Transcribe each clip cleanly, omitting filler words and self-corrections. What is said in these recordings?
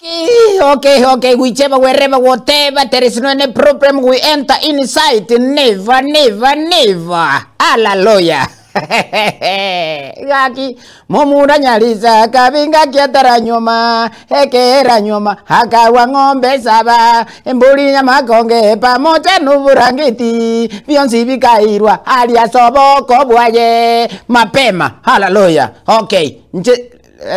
Okay, okay, whichever, wherever, whatever, there is no any problem. We enter inside. Never, never, never. Hallelujah. Gaki, momura nyarisa, kabinga kiatara nyuma, ekera nyuma, akawa ng'ombe saba, emburi nyamakonge, pamoja n'uburangiti, bionsi bikairwa, aria soboko bwaye, mapema. Hallelujah. Okay. Nche,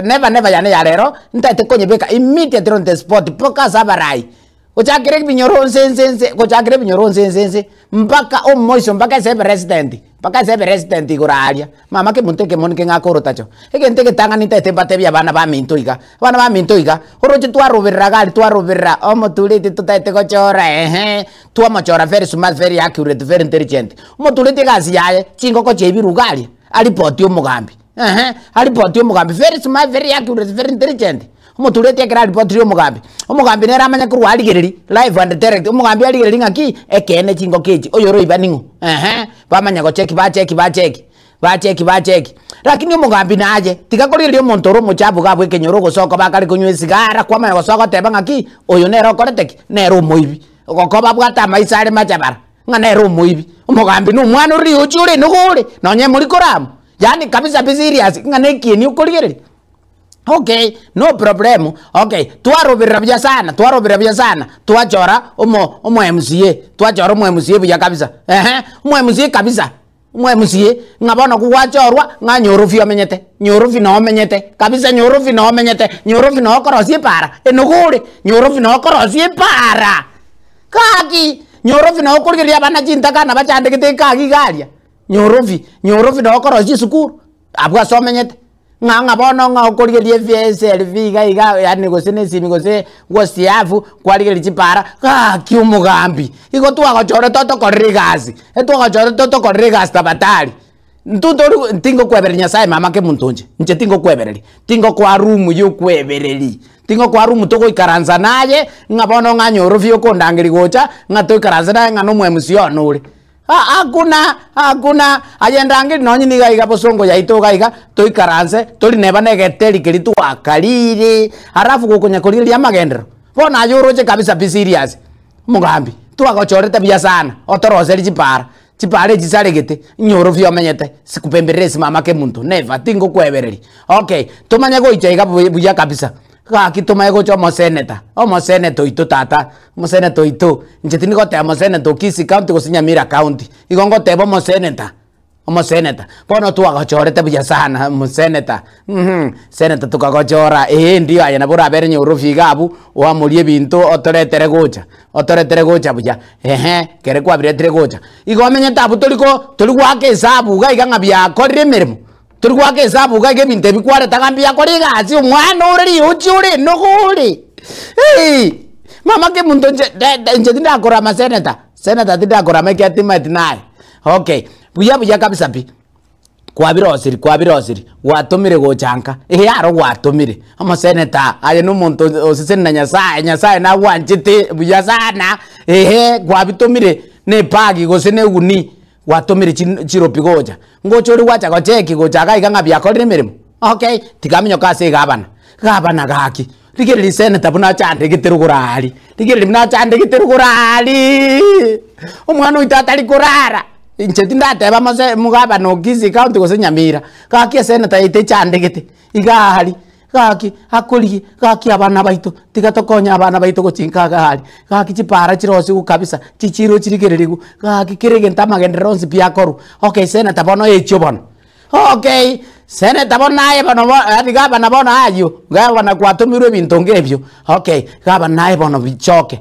Never never yane ya rero ntaete konyebeka immediately on the spot mpaka ase abarai gochakera ebinyoro nse nse nse gochakera ebinyoro nse nse nse mpaka omoiso mpaka ase epresident mpaka ase epresident igoro aria. Mama kemonto ekemo ninki ng'ake orotacho egento egetang'ani ntaete mbatebie abana baminto iga abana baminto iga oroche twaroberera iga aria twaroberera omotureti totaete gochora ehe twamochora very smart very accurate very intelligent omotureti egasi yaye chingoko chiaibirwe iga aria aripoti omogambi. Ehe, aripoti omogambi, very smart, very accurate, very intelligent. Omotureti ekero aripotirie omogambi, omogambi nere amanye korwa arigereria live and direct, omogambi arigereria ng'aki, ekeene chingoko echi, oyo oroiba ning'o, ehe, bamanya gocheki bacheki bacheki, bacheki bacheki. Lakini omogambi naye, tiga korigereria omonto ore omochafu iga abwo ekenyoro ogosoka bakare konywa esigara, kwamanya gosoa goteba ng'aki, oyo nere okorete ki, nere omoibi. Ogokoba abwate amaiso are machabara, ng'a nere omoibi. Omogambi na omwana ore riochi ore nigo ore, nonye mori korama. Yaani kabisa be serious ng'a nekieni okorigereria. Okay, no problem, okay, twaroberera buya sana, twaroberera buya sana, twachora omo omo MCA, twachora omo MCA buya kabisa, ehe, omo MCA kabisa, omo MCA, ng'a bono kogwachorwa, ng'a nyorofi omenyete, nyorofi noo omenyete, kabisa nyorofi noo omenyete, nyorofi noo okorosia epaara, enogo ore, nyorofi noo okorosia epaara, gaki, nyorofi noo okorigereria abana chintakana bachandegete eka iga aria. Nyorobi, nyorobi noo okorosia esukuru, abwo ase omenyete, ng'a ng'a bono ng'a okorigereria ebieseri iga iga yaani gose na esimi gose gosiafu, kwarigereria chipara, gaki omogambi, igo twagochorete otokorere egasi, etwagochorete otokorere egasi tafadhali. Intwe tori tingokwebereria nyasaye mama kemonto inche, inche tingokwebereria, tingokoa room ya okwebereria, tingokoa room togoikaransa naye, ng'a bono ng'a nyorobi okondangeria gocha, ng'a toikaranse naye ng'a na omo MC one ore. Hakuna, hakuna, aye ndangeri nonye niga iga bosongo yaito iga iga, toikaranse, tori neba na egeteri keria twakarire, alafu gokonya korigereria amagenderero, bono aye oroche kabisa be serious, omogambi, twagochorete buya sana, otoroserie chipara, chipara echi chisaregete, inyorofi omenyete, sikupembereresi mama kemunto, never, tingokwebereria. Okay, tomanye gocha iga buya kabisa. Gaki tomanye gocha omoseneta, omoseneta oito tata, omoseneta oito, inche tindi goteba moseneta o Kisii county gose Nyamira county, igo ngoteba omoseneta, omoseneta. Bono twagochorete buya sana omoseneta mh, seneta tokagochora eeh ndio aye nabo orabere nyorofi iga abwo, oamorie ebinto otoretere gocha, otoretere gocha buya, ehe, ekere kwabiretire gocha. Igo omenyete abwo tori ko tori goaka esabu iga iga ng'a biakorire emeremo. Tori goaka esabu iga iga ebinto ebi kwareta ng'a mbuya kore egasi omwana ore riochi ore enogo ore eeh mama kemonto inche de de inche tindakorama senator, senator tindakorama ekiagera timaeti naye okay, buya buya kabisa pi, kwabirosiri kwabirosiri gwatomire gocha nka, eeh aro gwatomire, omosenator aye na omonto oseseni na nyasaye, nyasaye nagwanchete buya sana ehe kwabitomire na ebag gose na egunia. Gwatomire chiropi gocha, ngocha oria gwacha gocheki gocha iga iga ng'a biakorire emeremo, okay, tiga aminyoke ase egabana, gabana gaki, rigereria senator buna achandegete rogoro aria, rigereria buna achandegete rogoro ariiii, omwana oito atari korara, inche tindateba mose mogabana o Kisii county gose Nyamira, gaki esenator yaito echandegete, iga aria. Gaki, akorigie, gaki abana baito, tiga tokonye abana baito gochinka iga aria, gaki chipara chirosigwe kabisa, chichiro chirigererigwe, gaki kera egento amagenderero onsi pi akorwa. Okay senator bono echio bono, okay, senator bono naye bono bo yaani gavana bono aywo, gavana kwatomirwe ebinto nga ebio, okay, gavana naye bono bichoke.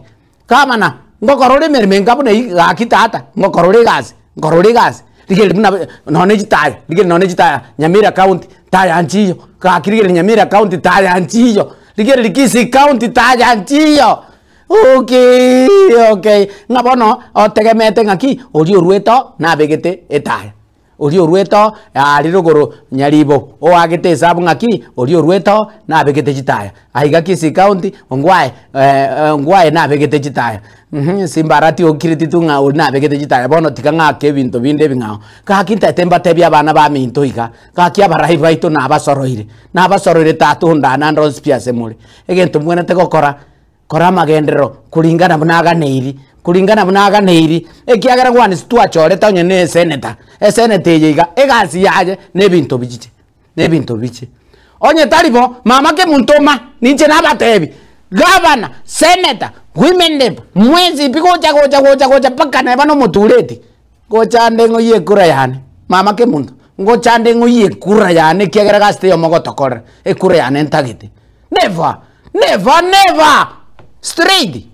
Gavana, ngokora ore emeremo enga buna eyio gaki tata, ngokora ore egasi, nkora ore egasi, rigereria buna nonye na chitaya, rigereria nonye na chitaya, Nyamira county, taya nchiyo, gaki rigereria Nyamira county taya nchiyo, rigereria Kisii county taya nchiyo, okay okay, ng'a bono otegemete ng'aki, oria orwete oo nabegete etaya. Oria orwete oo, aria rogoro nyaribo, oagete esabu ng'aki, oria orwete oo, nabegete chitaya. Aiga Kisii county, ongwae ongwae nabegete chitaya, simbarati okireti tu ng'a oria nabegete chitaya bono tiga ng'ake ebinto binde ebing'ao. Gaki ntaete mbatebie abana baminto iga, gaki abarai baito nabasoroire, nabasoroire tata ondane ande onsi pi ase more. Egento mbwenerete gokora, kora amagenderero kuringana buna aganeiri, kuringana buna aganeiri, ekiagera gwansi twachorete onye na eseneta, eseneta eye iga, egasi yaye na ebinto bichiche, na ebinto biche. Onye tari bo, mama kemonto oma, ninche nabatebi, gavana, senator, women rep, mwensi pi gocha gocha gocha gocha mpaka neba na omotureti, ngocha nde ng'oyie ekura yane, mama kemonto, ngocha nde ng'oyie ekura yane ekiagera gasi teiyo mogotokorera, ekura yane ntagete. Never! Never! Never! Straight!